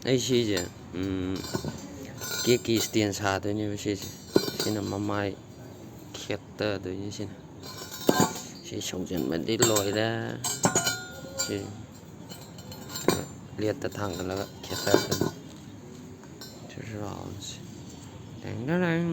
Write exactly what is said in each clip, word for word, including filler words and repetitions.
ꯑꯩ ꯁꯤꯁꯦ, ꯎꯝ, ꯀꯦꯛꯀꯤ stand ꯁꯥꯗꯣꯏꯅꯦꯕ ꯁꯤꯁꯦ꯫ ꯁꯤꯅ ꯃꯃꯥꯏ ꯈꯦꯠꯇꯗꯣꯏꯅꯤ ꯁꯤꯅ꯫ ꯁꯤ ꯁꯧꯖꯟꯕꯗꯤ ꯂꯣꯏꯔꯦ꯫ ꯁꯤ ꯄ꯭ꯂꯦꯠꯇ ꯊꯥꯡꯒꯠꯂꯒ ꯈꯦꯠꯇꯗꯣꯏꯅꯤ꯫ ꯁꯤ round ꯁꯦ꯫ ꯇꯦꯡ ꯇꯦꯡ꯫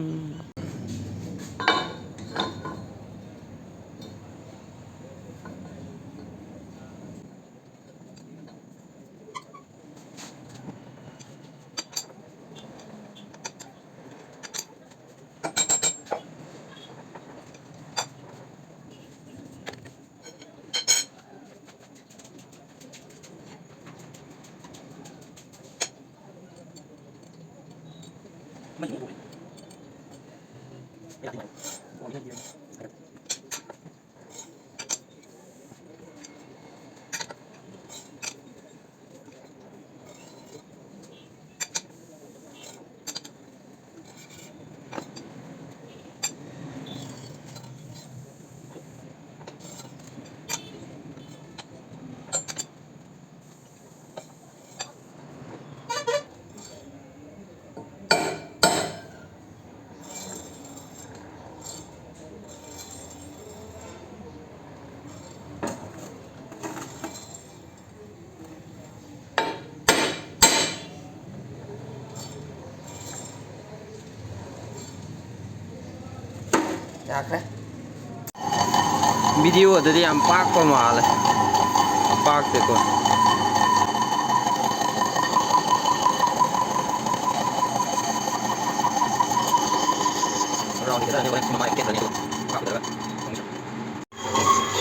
ꯌꯥꯈ꯭ꯔꯦ꯫ Video ꯗꯗꯤ ꯌꯥꯝ ꯄꯥꯛꯄ ꯃꯥꯜꯂꯦ꯫ ꯄꯥꯛꯇꯦꯀꯣ꯫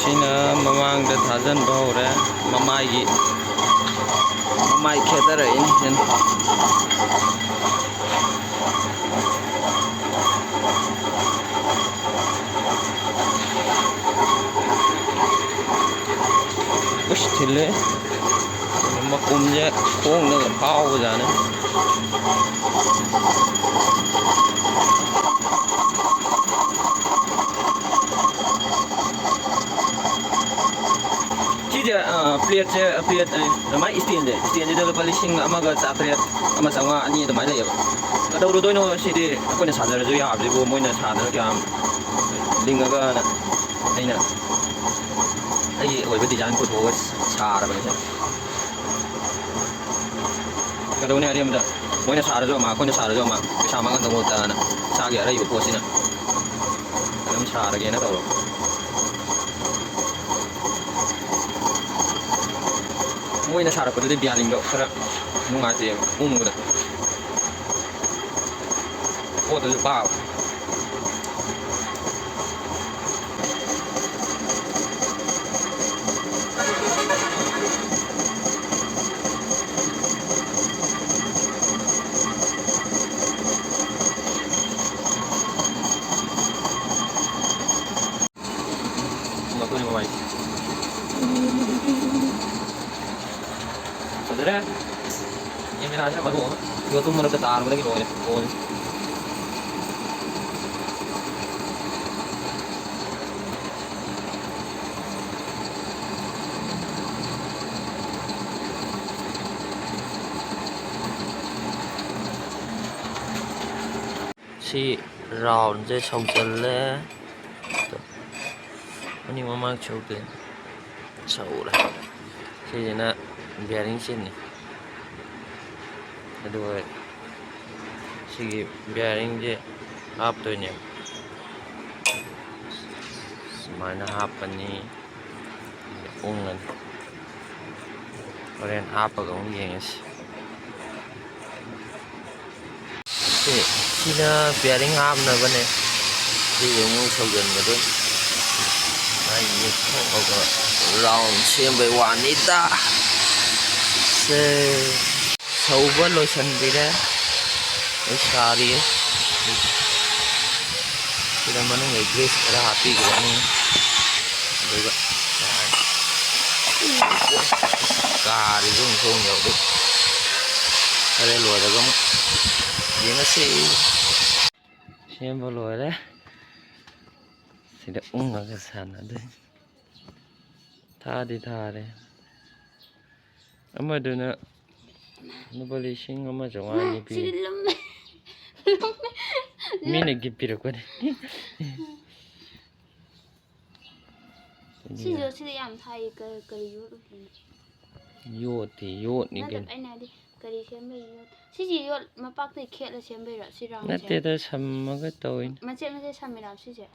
ꯁꯤꯅ ꯃꯃꯥꯡꯗ ꯊꯥꯖꯤꯟꯕ ꯍꯧꯔꯦ꯫ ꯃꯃꯥꯏꯒꯤ, ꯃꯃꯥꯏ ꯈꯦꯠꯇꯔꯛꯏꯅꯤ ꯁꯤꯅ꯫ ꯑꯁ, ꯊꯤꯜꯂꯦ꯫ ꯃꯀꯨꯝꯁꯦ ꯈꯣꯡꯅꯒ ꯐꯥꯎꯕꯖꯥꯠꯅꯤ꯫ ꯁꯤꯁꯦ, ꯑ, ꯄ꯭ꯂꯦꯠꯁꯦ, ꯄ꯭ꯂꯦꯠ, ꯑꯦ, ꯑꯗꯨꯃꯥꯏꯅ ꯏꯁꯇꯦꯟꯁꯦ, ꯏꯁꯇꯦꯟꯁꯤꯗ ꯂꯨꯄꯥ ꯂꯤꯁꯤꯡ ꯑꯃꯒ ꯆꯥꯇ꯭ꯔꯦꯠ, ꯑꯃ ꯆꯥꯝꯃꯉꯥ, ꯑꯅꯤ ꯑꯗꯨꯃꯥꯏꯅ ꯂꯩꯌꯦꯕ꯫ ꯀꯩꯗꯧꯔꯨꯗꯣꯏꯅꯣ ꯁꯤꯗꯤ? ꯑꯩꯈꯣꯏꯅ ꯁꯥꯖꯔꯁꯨ ꯌꯥꯕꯁꯤꯕꯨ, ꯃꯣꯏꯅ ꯁꯥꯗꯅ ꯀꯌꯥꯝ ꯂꯤꯡꯉꯒꯅ ꯑꯩꯅ ꯑꯩꯒꯤ ꯑꯣꯏꯕ ꯗꯤꯖꯥꯏꯟ ꯄꯨꯊꯣꯛꯑꯒ ꯁꯥꯔꯕꯅꯤꯁꯦ꯫ ꯀꯩꯗꯧꯅꯤ ꯑꯔꯦꯝꯕꯗ? ꯃꯣꯏꯅ ꯁꯥꯔꯁꯨ ꯑꯃ, ꯑꯩꯈꯣꯏꯅ ꯁꯥꯔꯁꯨ ꯑꯃ, ꯄꯩꯁꯥ ꯃꯥꯡꯍꯟꯗꯧ ꯃꯍꯨꯠꯇꯅ ꯏꯁꯥꯒꯤ ꯑꯔꯩꯕ ꯄꯣꯠꯁꯤꯅ ꯑꯗꯨꯝ ꯁꯥꯔꯒꯦꯅ ꯇꯧꯔꯕ꯫ ꯃꯣꯏꯅ ꯁꯥꯔꯛꯄꯗꯨꯗꯤ ꯕꯤꯌꯥꯅꯤꯡꯗꯣ ꯈꯔ ꯅꯨꯡꯉꯥꯏꯇꯦꯕ ꯎꯪꯕꯗ꯫ ꯄꯣꯠꯇꯨꯁꯨ ꯄꯥꯕ꯫ ꯂꯧꯊꯣꯛꯑꯦ ꯃꯃꯥꯏꯁꯦ꯫ ꯐꯖꯔꯦ꯫ ꯀꯦꯃꯦꯔꯥꯁꯤꯅ ꯃꯔꯨ ꯑꯃ꯫ ꯌꯣꯠꯇꯨꯝ ꯃꯔꯛꯇ ꯇꯥꯔꯨꯕꯗꯒꯤ ꯂꯣꯏꯔꯦ꯫ ꯂꯣꯏꯔꯦ꯫ ꯁꯤ ꯔꯥꯎꯟꯁꯦ ꯁꯧꯖꯜꯂꯦ꯫ ꯑꯅꯤ ꯃꯃꯥꯡ ꯁꯧꯗꯦ꯫ ꯁꯧꯔꯦ꯫ ꯁꯤꯁꯤꯅ ꯕꯤꯌꯥꯔꯤꯡ ꯁꯤꯠꯅꯤ꯫ ꯑꯗꯨꯒ ꯁꯤꯒꯤ ꯕꯤꯌꯥꯔꯤꯡꯁꯦ ꯍꯥꯞꯇꯣꯏꯅꯦꯕ꯫ ꯁꯨꯃꯥꯏꯅ ꯍꯥꯞꯄꯅꯤ꯫ ꯎꯪꯉꯅꯤ꯫ ꯍꯣꯔꯦꯟ ꯍꯥꯞꯄꯒ ꯑꯃꯨꯛ ꯌꯦꯡꯉꯁꯤ꯫ ꯁꯤ, ꯁꯤꯅ ꯕꯤꯌꯥꯔꯤꯡ ꯍꯥꯞꯅꯕꯅꯦ꯫ ꯁꯤꯁꯦ ꯑꯃꯨꯛ ꯁꯧꯖꯟꯒꯗꯣꯏꯅꯤ꯫ ꯃꯥꯏ ꯌꯦꯛꯊꯣꯛꯑꯒ ꯔꯥꯎꯟ ꯁꯦꯝꯕꯩ ꯋꯥꯅꯤꯗ꯫ ꯁꯦ, ꯁꯧꯕ ꯂꯣꯏꯁꯟꯕꯤꯔꯦ꯫ ꯑꯩ ꯁꯥꯔꯤꯌꯦ꯫ ꯁꯤꯗ ꯃꯅꯨꯡꯗ ꯒ꯭ꯔꯤꯁ ꯈꯔ ꯍꯥꯞꯄꯤꯈ꯭ꯔꯅꯤ꯫ ꯑꯗꯨꯒ ꯀꯥꯔꯤꯁꯨ ꯑꯃꯨꯛ ꯊꯣꯡ ꯌꯧꯔꯤ꯫ ꯍꯣꯔꯦꯟ ꯂꯣꯏꯔꯒ ꯑꯃꯨꯛ ꯌꯦꯡꯉꯁꯤ꯫ ꯁꯦꯝꯕ ꯂꯣꯏꯔꯦ꯫ ꯁꯤꯗ ꯎꯪꯉꯒ ꯁꯥꯟꯅꯗꯣꯏꯅꯤ꯫ ꯊꯥꯗꯤ ꯊꯥꯔꯦ꯫ ꯑꯃꯗꯨꯅ ꯂꯨꯄꯥ ꯂꯤꯁꯤꯡ ꯑꯃ ꯆꯥꯝꯃꯉꯥꯅꯤ ꯄꯤ꯫ ꯁꯤꯗꯤ ꯂꯨꯝꯃꯦ꯫ ꯃꯤꯅ ꯒꯤꯐ ꯄꯤꯔꯛꯄꯅꯦ꯫ ꯁꯤꯁꯨ ꯁꯤꯗ ꯌꯥꯝ ꯊꯥꯏ꯫ ꯀ- ꯀꯔꯤ ꯌꯣꯠ ꯑꯣꯏꯗꯣꯏꯅꯣ? ꯌꯣꯠꯇꯤ ꯌꯣꯠꯅꯤ ꯅꯠꯇꯕ, ꯀꯩꯅꯣ꯫ ꯑꯩꯅ ꯍꯥꯏꯗꯤ ꯀꯔꯤ ꯁꯦꯝꯕꯩ ꯌꯣꯠ? ꯁꯤꯁꯤ ꯌꯣꯠ ꯃꯄꯥꯛꯇꯩ ꯈꯦꯠꯂ ꯁꯦꯝꯕꯩꯔꯣ? ꯁꯤ ꯔꯥꯎꯟꯁꯦ? ꯅꯠꯇꯦꯗ, ꯁꯝꯃꯒ ꯇꯧꯋꯤꯅꯦ꯫ ꯃꯆꯦꯠ ꯃꯆꯦꯠ ꯁꯝꯃꯤꯔꯣ ꯁꯤꯁꯦ?